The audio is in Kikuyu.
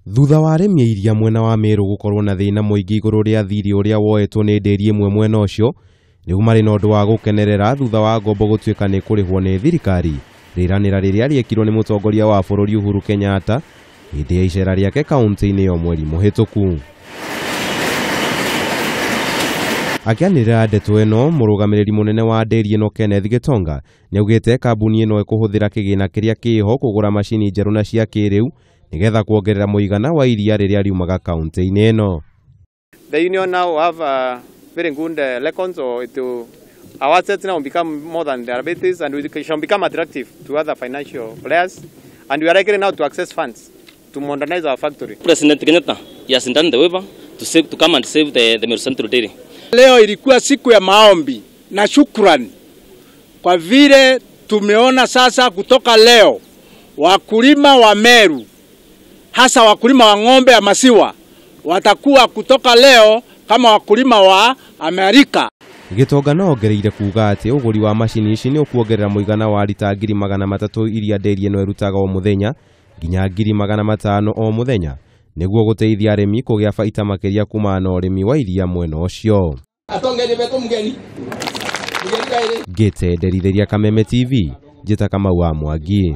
Thutha wa arĩmi a iria mwena wa Meru gũkorwo na thĩna mũingĩ igũrũ rĩa thirĩ ũrĩa woetwo nĩ ndĩri ĩmwe mwena ũcio, rĩu marĩ na ũndũ wa gũkenerera thutha wa ngombo gũtuĩka nĩ kũrĩhwo nĩ thirikari. Rĩranĩra rĩrĩa rĩekirwo nĩ mũtongoria wa bũrũri Uhuru Kenyatta hĩndĩ ya icera rĩake kaunti-inĩ ĩyo mweri mũhĩtũku. Akĩanĩrĩra ndeto ĩno, mũrũgamĩrĩri mũnene wa ndĩri ĩno Kenneth Gitonga nĩaugĩte kambuni ĩno ĩkũhũthĩra kĩgĩna kĩrĩa kĩho kũgũra macini njerũ na cia kĩrĩu nĩgetha kuongerera mũigana wa iria rĩrĩa riumaga kaunti-inĩ ĩno. The union now have a very good records, or it will, our assets now become more than the liabilities, and we shall become attractive to other financial players, and we are likely now to access funds to modernize our factory. President Kenyatta, he has done the waiver to save, to come and save the Meru Central Dairy. Leo ilikuwa siku ya maombi na shukrani kwa vile tumeona sasa kutoka leo wakulima wa Meru, hasa wakulima wa ng'ombe ya maziwa, watakuwa kutoka leo kama wakulima wa Amerika. Gitonga no ongereire kuga atĩ ũgũri wa macini ici nĩ ũkuongerera mũigana wa rita 300,000 iria ndĩri ĩno ĩrutaga o mũthenya nginya 500,000 o mũthenya nĩguo gũteithia arĩmi kũgĩa baita makĩria kumana na ũrĩmi wa iria mwena ũcio. Ngĩte nderithĩria Kameme TV, njĩta Kamau wa Mwangi.